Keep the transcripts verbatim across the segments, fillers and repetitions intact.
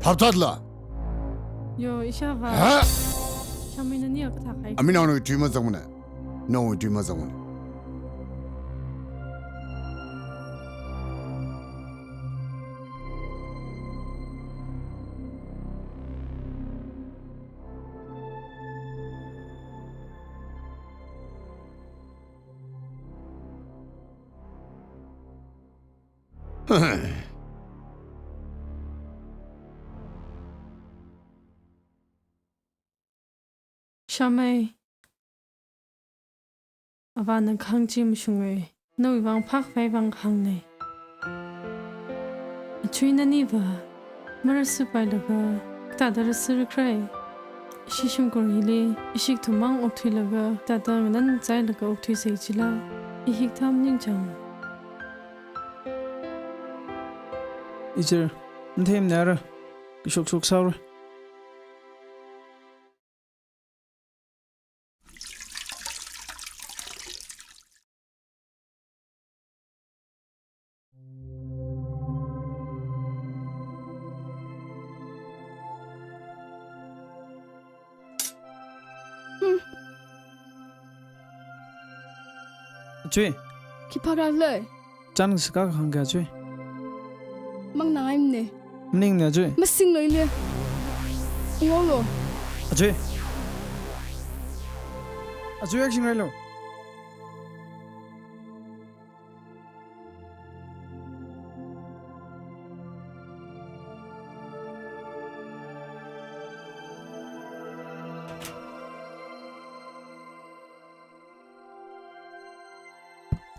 Phap tatla. Yo, ishāvā. Ha? Shamei nani akha thākhai. Ami naonao tui mazangmana. Nao tui mazangmana. Shamei. Avāna kahāng chi mashunga. Nawui vang phākhavai vang kahāngna. Achui naniva marasuipailaga kathāda rasuirakra. Ishi shimkhur hili ishi ithum mang okthuilaga kathāda nganan chailaga okthuisa chila, i hikathā maningchāng. Ichir, nathemnara, kashokshok sāra. Hmm. Achui. Khi phākra lei? Chān sākā kahāng kayā achui? Mangnāimana. Maningna achui? Masinglo ili. Ngolo. Achui. Achui, akshing railo.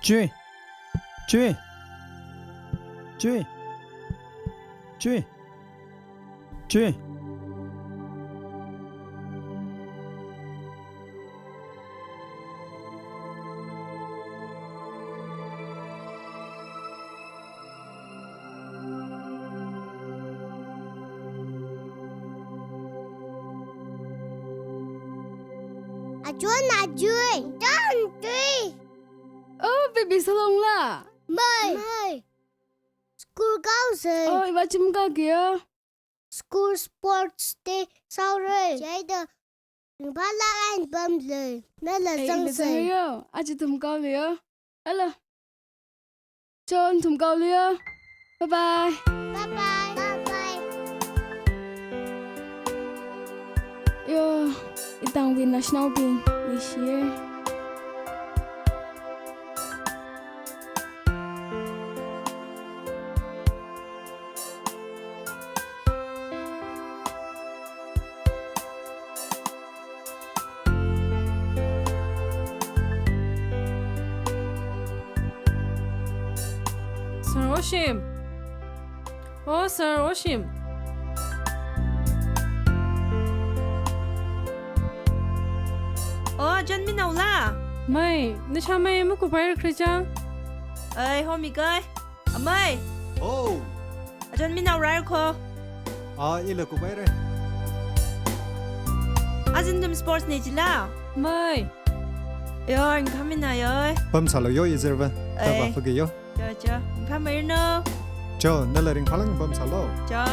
Chui. Chui. Chui. Chui. Chui. Achon, achui. Chon, chui. Oh, baby, sālongla? Mei. Mei. School kaosa. Oh, iva chim kakiya. School sports day sāhaora. Chieina ringphālāk eina pamlei. Nala, eh, ila zangsa. Zangyo. Aja ithum kaolei yo. Alo. Chon, ithum kaolei yo. Bye bye. Bye bye. Bye bye. Yo, itangwui naoshinaobing leishiya. Sir Oshim. Oh, Sir Oshim. Oh, John Minaola. Mei, nashamei makupai rakri chang. Ai, homi kai. Amei. Oh. Achon Minao rāra kho. Ah, ila kupaira. Aja ithum sports nei chila. Mei. Yo, ringphāmina yo. Pamsālo yo, izerva. Ai. Tava fage yo. Cho, cho. Ringphāmeiranu. Cho, nala ringphālāk pamsālo. Cho.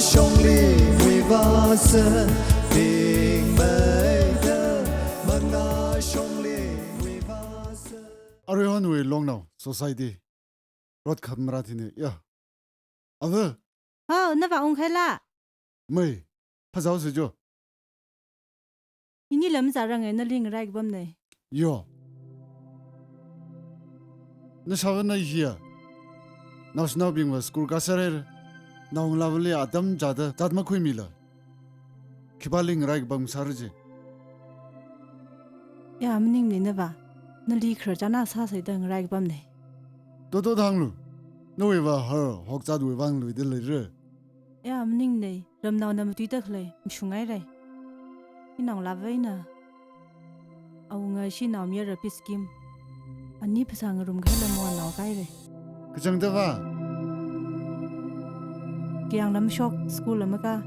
Shongli ngui vāsa, ping maida, manga shongli ngui vāsa. Aruihonwui Longnao Society. Rot kham rat hine, ya. Ava. Hao, nava ungkhaila? Mai, phazao se jo. Ini lam zarang e, nali ngarai kapam ne. Yo. Nashāvana hiya. Naoshinaobingva school kasā haira. Naongalāvali atam chāda, zat makhuimila. Khipāli ngarai kapam sāra je. Ya, maningmana nava. Nali khararchān sāsāda ngarai kapam ne. Toto thanglu. Nawuiva har hokzatwui vang luida leira. Ya, maningmana. Ramnaona matuida khalei, mashungngaira. Inaongalāva ina. Awunga shi naomayara piskam. Ani phasā ngarumkahaila manaokahaira. Kachangda va. Kayāngna mashok, school la makā.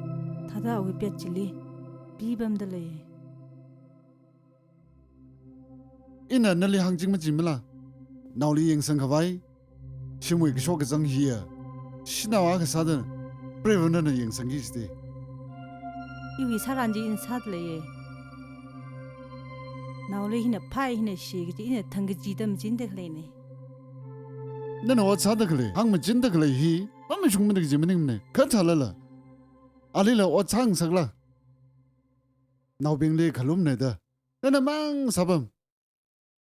Thāda awui pet chili. Pipamda lei. Ina nali hāngching machimala. Naoli yangsang khavai. Shimwui kashok kazang hiya. Shanao akha sāda, preiva nana yangsangki jide. Iwui sāran chi ina sāda leiye. Naoli hina phai hina shi kaji ina thang kaji da machinda khalei ne. Nana ot sāda khalei, hāng machinda khalei hi, mamashungmana kaji maningmana, khathalala. Alila ot sāngasakla. Naobingli khalumna da. Nana mang sāpam.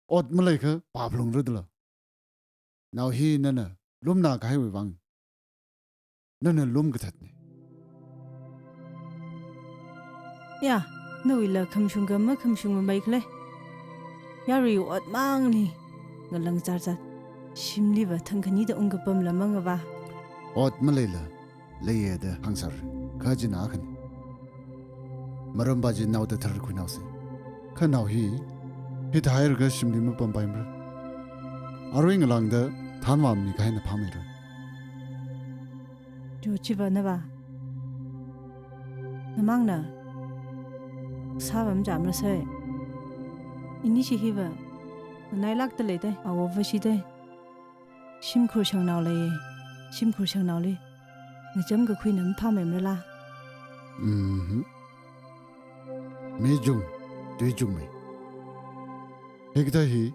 Ot maleikha phaplungra dala. Nao hi nana lumna kahaiwui vang. Nana lum kathatna. Ya, nawuila khamashung kama khamashung mamai khalei. Yarui ot mangli ngalang zarzat. Shimliva thang khanida ungkapamla mangava. Ot maleila. Leiya da hāngsāra, kha china akhana. Maramva chi naoda tharkhuinaosa. Kha nao hi, hithāhailaga shimli mapampaimara. Arui ngalāngda thanvāmni kahaina phāmeira. Jo chiva nava. Namangna. Sāva machamrasai. Ini chi hiva. Nganailākda leida, awova shida. Shimkhur shangnao lei, shimkhur shangnaoli. Ngacham kakhuina maphāmeimarala. Mhm. Mei chung, tui chungmei. Hikathā hi,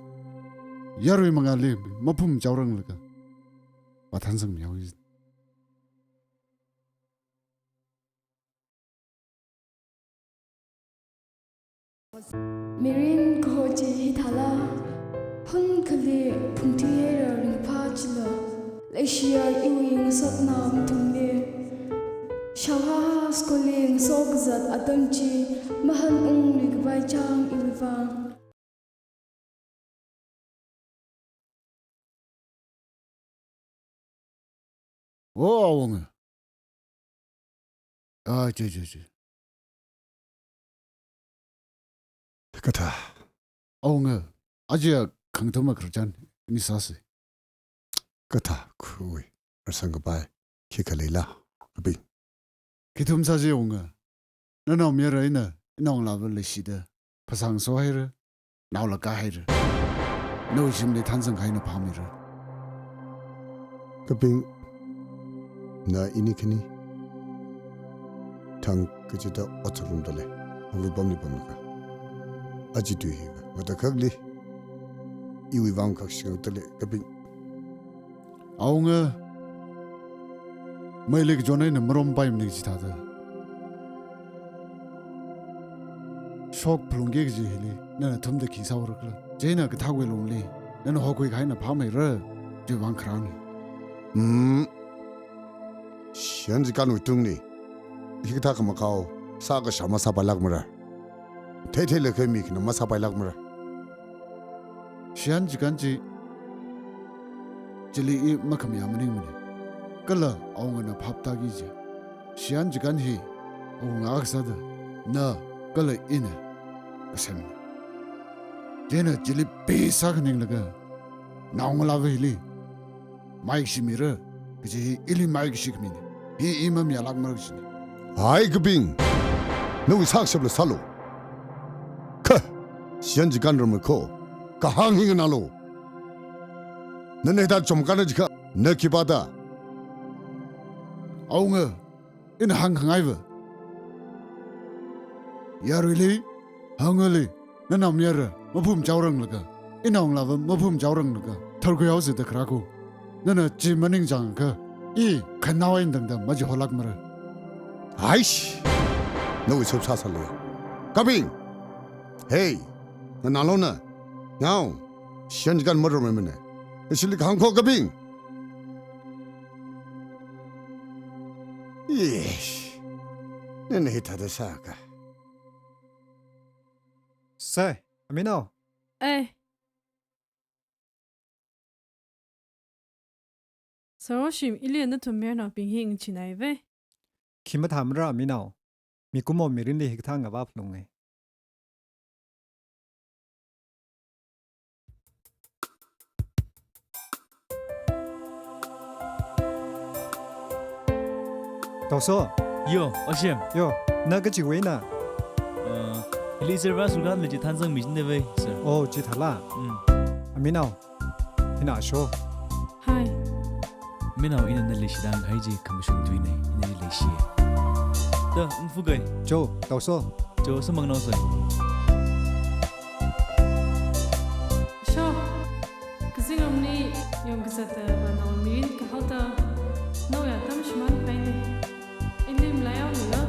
yarui mangāli maphumchaoranglaga. Vāthansangmihaowa. Mirin kaho chi hithāla, hun khali phungthui haira ringphā chila, leishiya iwui ngasotnao mathumli, shaohaha school li ngaso kazat atam chi, mahanungluikhavai chang iwui vang. O, awunga. Ah, che, che, che. Kathā. Awunga, aja khangthuma khararchan, ini sāsa. Kathā, khui, rasang kapai, khikha leila, kaping. Khithum sāsa awunga. Nanaomayara ina, inaongalāva leishida, phasā ngaso haira, naola kāhaira. Nawui shimli thansang kahaina phāmeira. Kaping, na ini khani. Thang kachida ot sārumda lei. Awui pamli pamlaga. Aja tui hiva. Matakhakli. Iwui vang khak shingda lei. Kaping. Awunga, meili kachon eina marompaimana kaji thāda. Shok phalungki kaji hili, nana thumda khi sāhaora khala. Chieina kathāwui lungli, nana hokhui kahaina phāmeira, chiwui vang kharāna. Hmm. Shiyan chikānwui tungli, hikathā khamakhao, sākashā masāpailākmara. Theitheilaga mi khina masāpailākmara. Shiyan chikān chi, chili i makhamayā maningmana. Kala awungana phap tāki kaji. Shiyan chikān hi, awunga akha sāda, na kala ina kasemna. Chieina chili pheisā khaninglaga, naongalāva hili maikashimira, kaji hi ili maikashi khamina. Hi i mamayālākmara kajina. Hai Kaping, nawui sākashapla sālu. Kha, shiyan chikān ramra kho, kahāng hi nganālu. Nana hithā chomkana jiakha, na khipāda? Awunga, ina hāngkhangaiva. Yaruili, Hanguli, nanaomayara maphumchaoranglaga, inaongalāva maphumchaoranglaga, tharkhuihaosa da kharākho. Nana chi maningchāngakha, i khanaowa eina tangda machiholākmara. Aish! Nawui sop sāsālu. Kaping! Hey! Nganālu na? Ngao! Shan kan marumaimana. Ishili kahāng kho Kaping! Eish! Nana hithāda sāka. Sai, Aminao. Eh. Sir Oshim, ili nathum mayarnaobing hi ngachinai ve. Khi mathāmara Aminao. Mikumo mirinli hikathā ngavāphalunge. Taoso. Yo, Oshim. Yo, na kachiwui na? Uh, ili sir va sulkan le chithan zangmi jinde ve, sir. Oh, chithāla. Mm. Aminao. Hina Asho. Hi. Aminao, ina nali shidang hai chi khamashung tuine, ina nali leishi. Da, ungfugai. Jo, taoso. Jo, samang nao sai. Sho, kazingrumli yongkazata va nao mirin kahaoda, naoya tam shimānkhaine. Inim layao nila.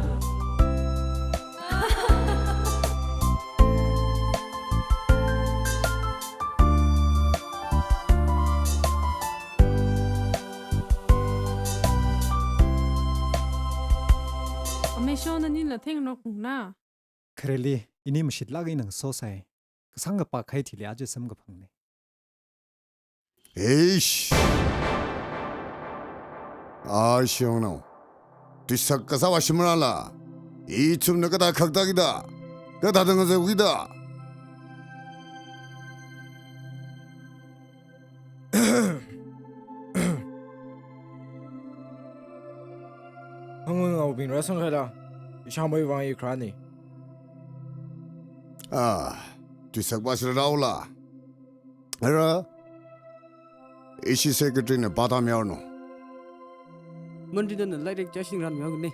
Amei Sho, nanila thengnokna. Khareli, ini mashitlāk eina ngasosai. Kasāng kapak kahai thili aja samkaphangne. Eish! Ai, shiyongnao. Tuisak kasā vāshimrala. Ithumna kathā khaktākida. Kathāda ngazekida. Hangvungnaobing rāsangkhaila. Ishāmei vang i kharāne. Ah, tuisak vāshirāla. Ara, ishi secretary na pātāmihaono. Manri nana lairik chāshing ranmihaokane.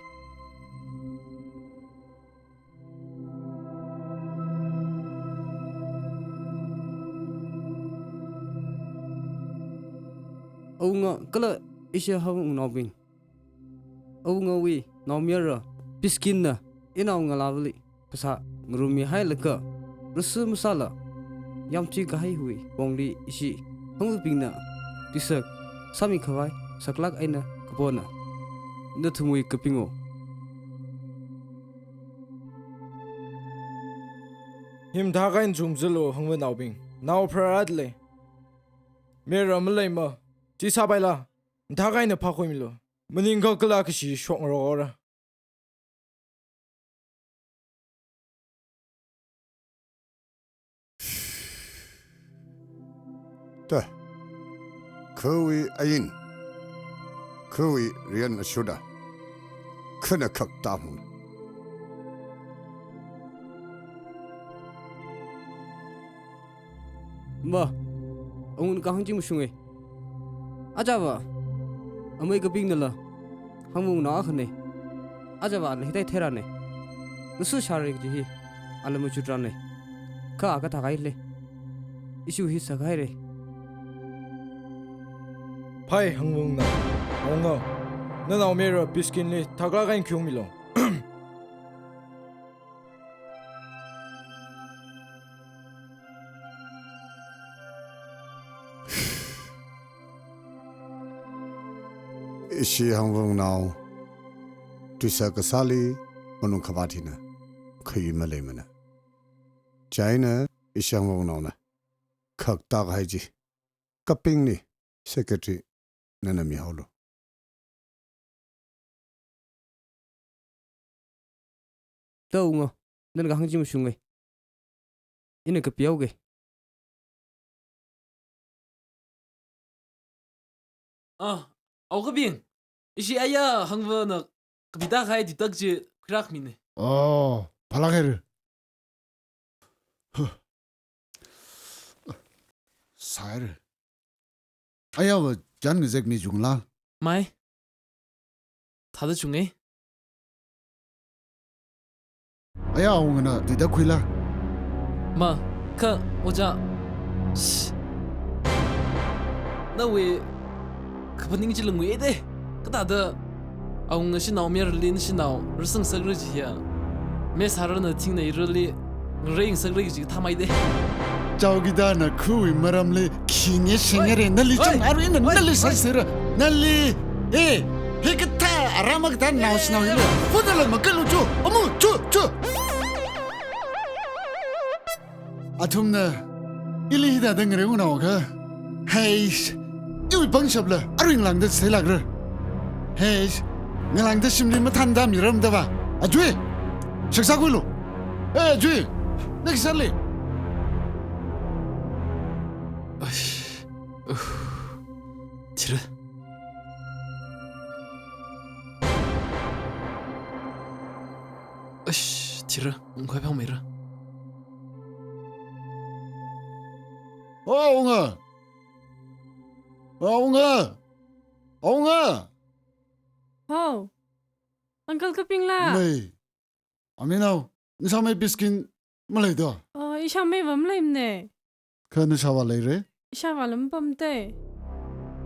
Awunga kala ishi Hangvungnaobing. Awungawui naomayara Piskinna inaongalāvali phasā ngarummi hailaga, rasi masāla, yamchi kahaiwui pongli ishi Hangvubingna tuisak sāmikhavai saklāk eina kapona. Nathumwui Kapingo. Hi mathākha eina chungzalu Hangvungnaobing. Nao pharāda lei. Mayara maleima. Chi sāpaila. Mathākha eina phākhuimilu. Maningakha kala kashi shokngarokra. Ta. Khawui ain. Khawui riyan ashuda. Khana khaktāmung. Ma, awungana kahāng chi mashunge. Ajava, amei Kapingnala, Hangvungnao akhane. Ajava ana hithāda theirane. Ngasāshāra kaji hi, ala machutrane. Kha a kathākahai le. Ishi hi sākahaire. Phai Hangvungnao, awunga. Nanaomayara Piskinli thaklāk eina khiungmilu. Ishi Hangvungnao, tuisak kasāli malung khavāt hina, khayu maleimana. Chieina ishi Hangvungnaona khaktākahai chi Kapingli secretary nana mihaolu. Ta awunga, nana kahāng chi mashunge. Ina kapihaoge. Ah, Awo Kaping. Ishi aya Hangvungna kapitā kahai tuitak chi khuirāmine. Oh, phālāk haira. Huh. Sāhaira. Ayava chān ngazekmi chungla? Mai. Thāda chunge. Aya, awungana tuida khuila. Ma, kha, ojā. Shh. Nawui kaphaning chila ngui de. Kathāda awunga shanao mayarali nashanao rāsāngasakra jiya. Mess hārana thingna irali ngareingasakra kaji kathā mai de. Chowkidar na khuiwui maramli khinge shingere. Oi! Nali chang arui ina nali sāsera. Nali, eh, hikathā aram kathā naoshinao hili. Phunala makalu chu. Amu chu chu. Athumna ili hithāda ngareinaokha. Hei, iwui pangshapla arui ngalāngda seilākra. Hei, ngalāngda shimli mathānda miramda va. Ajui, shaksa khuilu. Eh, Ajui, next sali. Ash, uh, thira. Ash, thira, ngkhai phang meira. Oh, awunga. Awunga. Awunga. Ho. Uncle Kapingla. Mei. Aminao, nashāmei Biskin maleida? Oh, ishāmeiva maleimane. Kha nashāva leire? Ishāva lam pamte.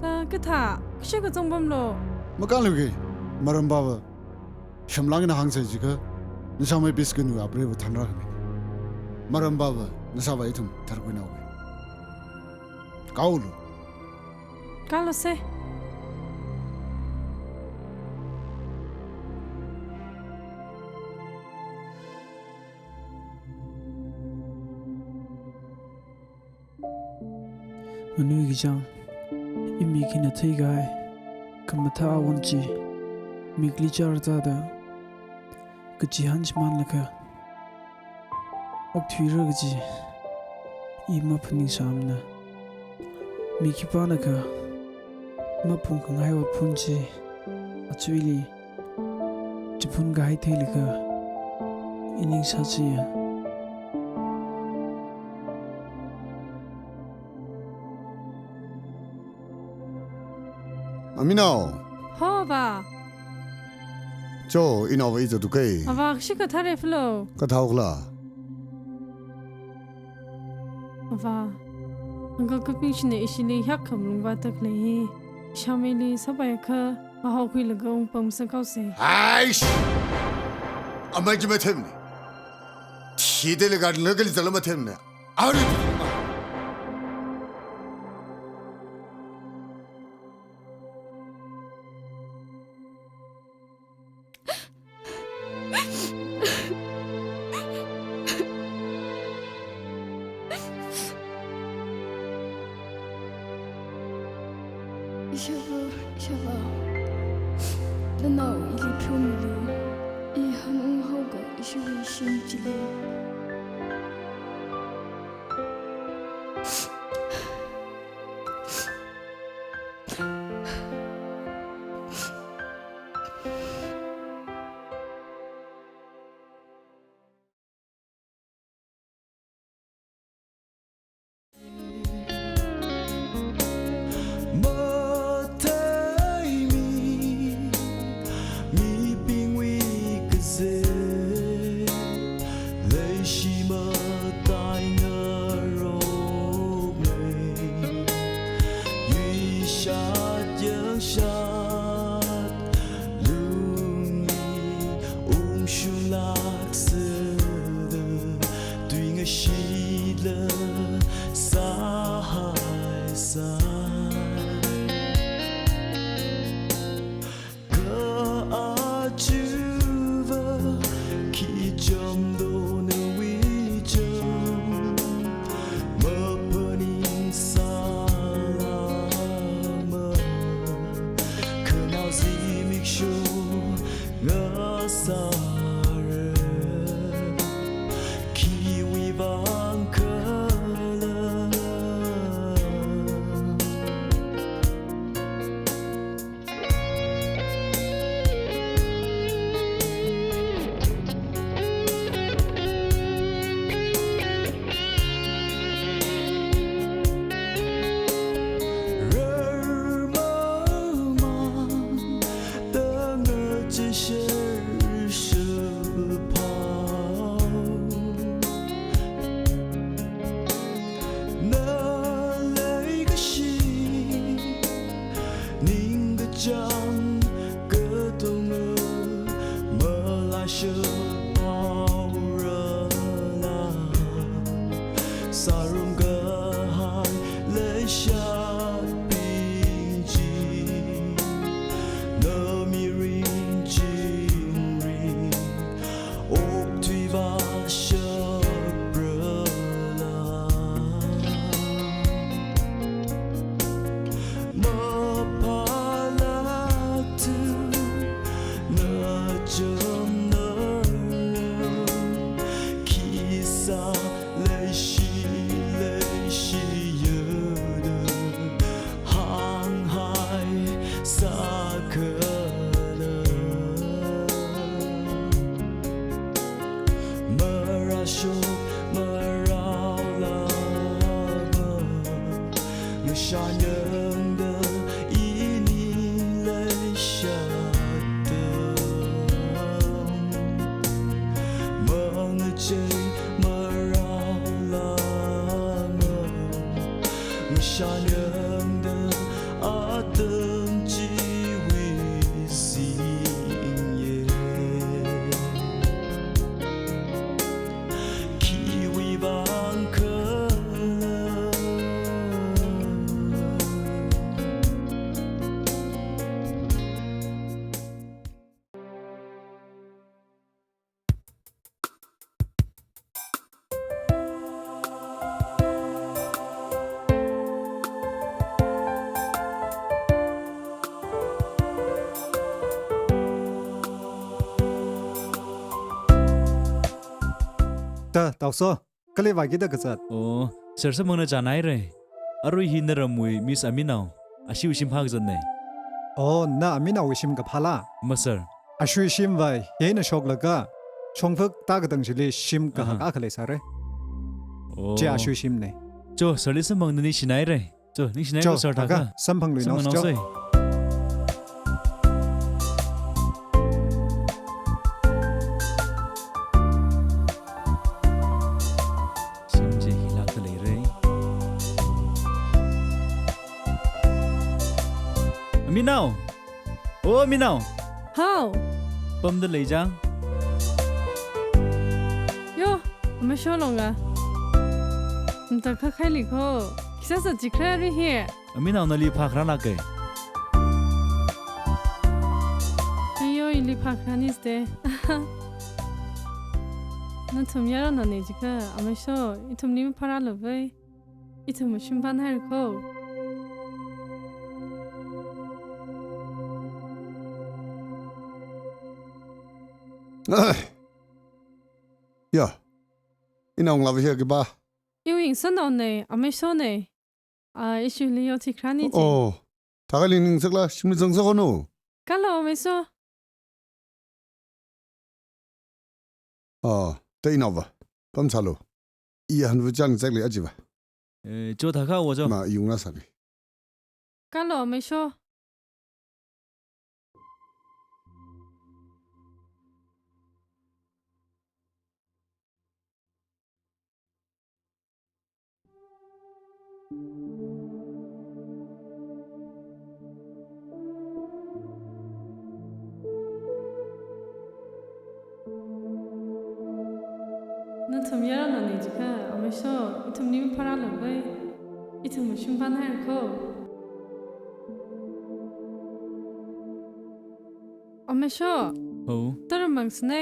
Ta kathā, kashi kachang pamlo. Makānluge, maram bava. Shamlang na hāngsei jiakha, nashāmei Biskin wui apreiva thanrākhani. Maram bava, nashāva ithum tharkhuinaoge. Kaolu. Kalose. Nganuikichāng, imik hina theikahai khamathā awon chi mikli chāra thāda, kachihān shimānlaga okthuira kaji i maphaningsāmana. Mi khipānakha maphungkhangai otphun chi achuili chiphunkahai theilaga ining sāchiya. Aminao. Ho, ava. Cho, inaova i zatuke. Ava, kashi kathāre phalo. Kathāhaokhala? Ava, Uncle Kaping shina ishili hiyākha malungvātak lei hi. Ishāmeili sāpaiakha, mahaokhuilaga ungpamngasakhaose. Aish! Amei chi mathemne. Thidelaga ngalāngli zala mathemne. Arui themma. Ishāvā, ishāvā. Nanao ili pheomilu. I hanunghaoga ishāvā shim chili. Ta, Taoso, kali vāki da kazat. Oh, sir samphangna chānhaira. Arui hi naramwui Miss Aminao, ashiwui shim phākazatna. Oh, na Aminaowui shim kaphāla? Ma sir. Ashiwui shimva hi eina shoklaga, shongfa tākatang chili shim kahak Aha. akha leisāra. Oh. Chi ashiwui shimna. Cho, sirli samphangna ningshinaira. Cho, ningshinaira Cho, sir thākha. Thākha, samphangluinaosa, cho. Samphangnaosa. Shim chi hilākta leira. Aminao! Oh, Aminao! Hao! Pamda lei chang? Yo, Amasho longa. Mtakha khaili kho. Khisāsā jikhra ri hi. Aminaona ili phākharālāka. Ayo, ili phākharāniste. Nathum yaron naona jiakha, Amasho, ithumli maphārālu vai. Ithum mashim pānhaira kho. Ai. Ya. Inao ngalāva hi khipā? Iwui ngasānaona, Amashona. Ah, ishili yo thikharāni chi. Oh. Thākha ili ningsakla, shimli zangsā kho no. Kalo, Amasho. Ah, ta inaova. Pamsālu. I hanvu chang chekli ajiva. Eh, cho thākha wo cho. Ma iyung na sāki. Kalo, Amasho. Nathum yaron naona jiakha, Amasho, ithumli maphārālu vai. Ithum mashim pānhaira kho. Amasho. Ho. Tara mangsāna.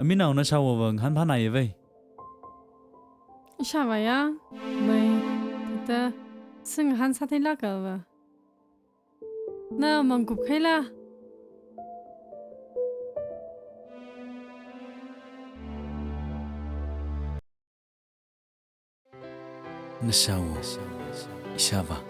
Aminaona shāvāva ngahān phānāya vai. Ishāvā ya, mai, tata, singahān sātheilāka va. Na mangkup khaila. Nashāwo, ishāvā.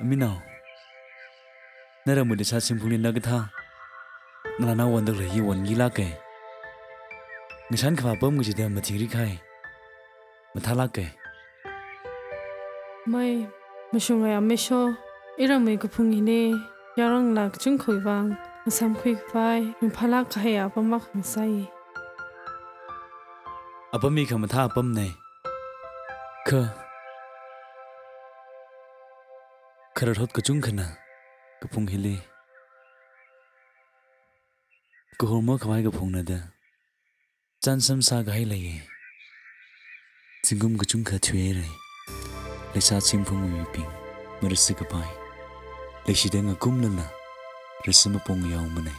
Aminao, naramwui leisā shimphungli na kathā ngalānao wonda khalei hi won ngilāka. Ngashan khavā apam kachida mathingri kahai, mathālāka. Mai, mashungai Amesho, iramwui kaphung hili yaron ngalā kachungkhawui vang ngasāmkhui khavai ringphālāk kahai apam akha ngasāi. Apam hi khamathā apamna. Kha, khararthot kachungkhana kaphung hili kahormo khavai kaphungna da chānsam sākahai leiya. Zingkum kachungkha thuihaira. Leisā shimphungwui mibing marasi kapai. Leishida ngakumlala rasi mapung yaomana.